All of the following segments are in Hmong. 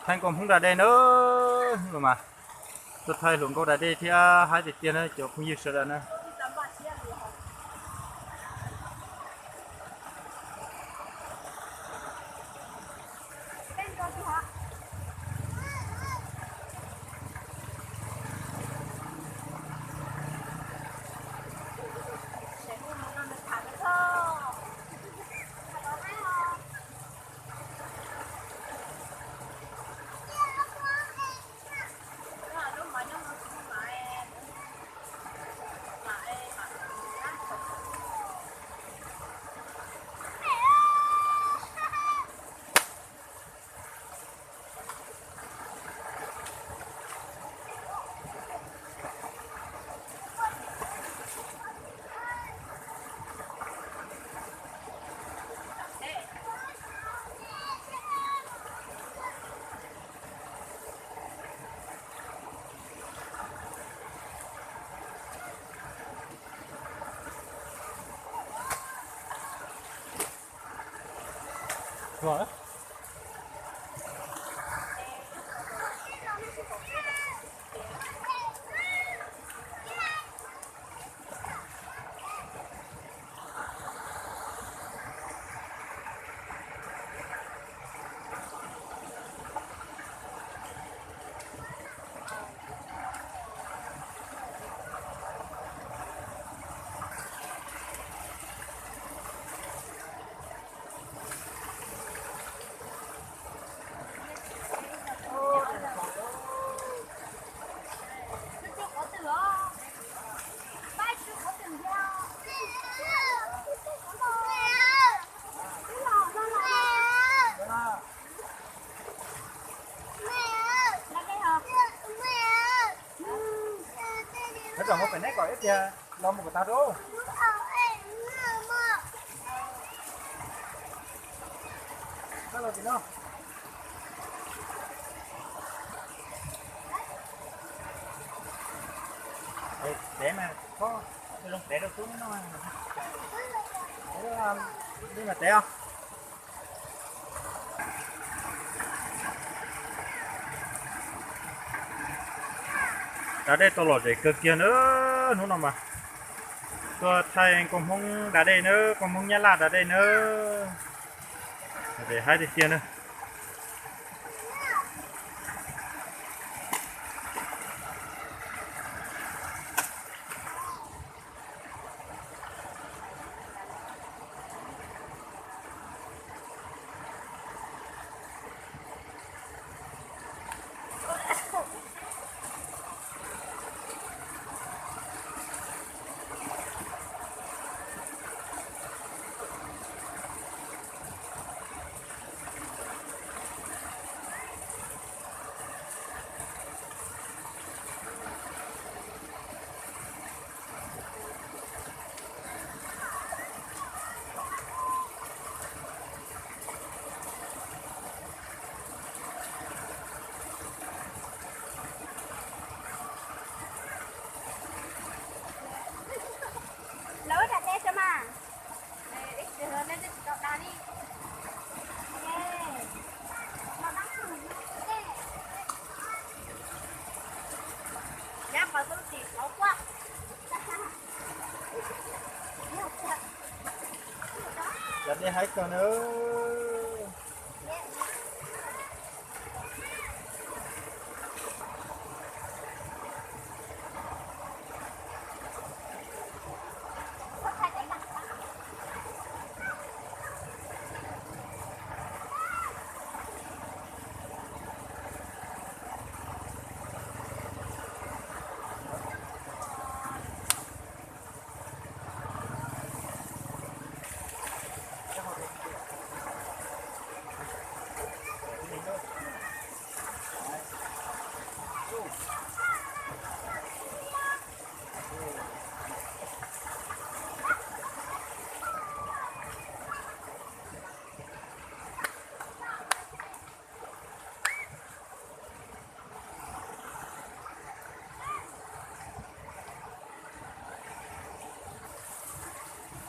Thaij nkauj Hmoob da dej na, hnub no mas tuaj thaij hluas nkauj da dej thiab haib tiag tiag na cov phooj ywg sawv daws na. Neb kom ib tiag los mus kom tag rau. Tev mas, zoo tev rau tub noj. Li mas tev os. Da dej tau lom zem kawg kiag na, hnub no mas tuaj thaij nkauj Hmoob da dej na, nkauj Hmoob Nyab Laj da dej na, zem haib tiag tiag na. Cov dej haib kawg na.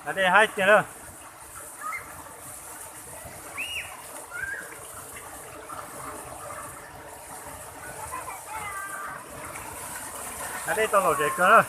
Hav dej haib tiag lawm. Hav dej tau lom zem kawg lawm.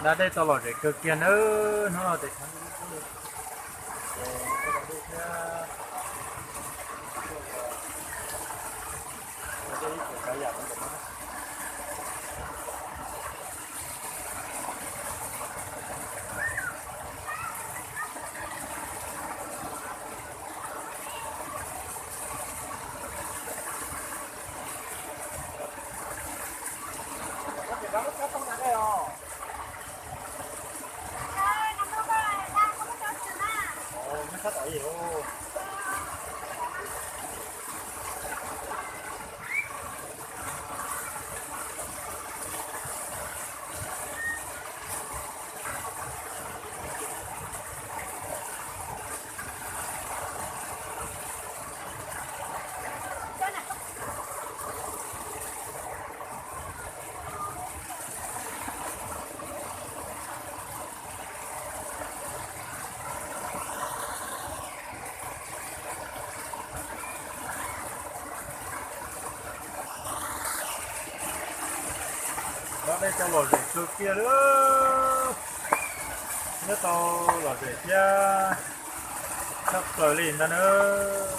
Hav dej tau lom zem kawg kiag nawb, hnub no tes tshav ntuj dub dub li. Ces sawv daws thiab ua dej ib puas tsav yam no ntawm no. Hav dej tau lom zem kawg kiag lawm. Nyob tau lom zem thiab tshaj plaws li ntag nawb.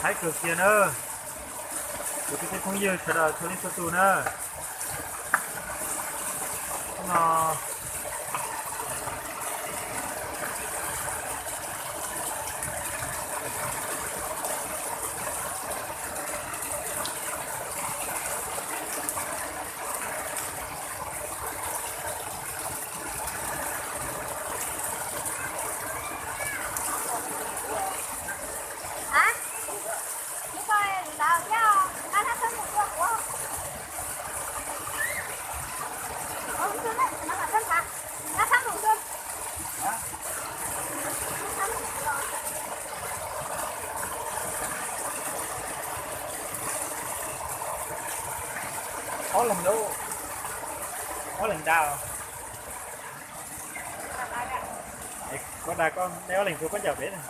Haib kawg kiag nawb. Kuv tus tij phooj ywg sawv daws txhua leej txhua tus na. Hnub no Ob leeg lub, ob leeg da. Koj da koj, neb ob leeg tuaj pab ncaws pem na.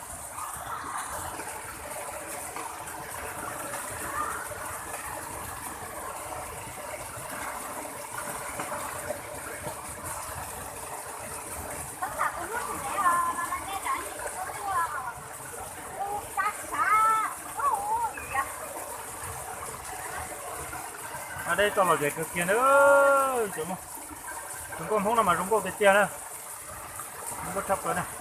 Hav dej tau lom zem kawg kiag na. Zoo nkauj, Hmoob no mas zoo nkauj tiag tiag na. Zoo nkauj tshaj plaws na.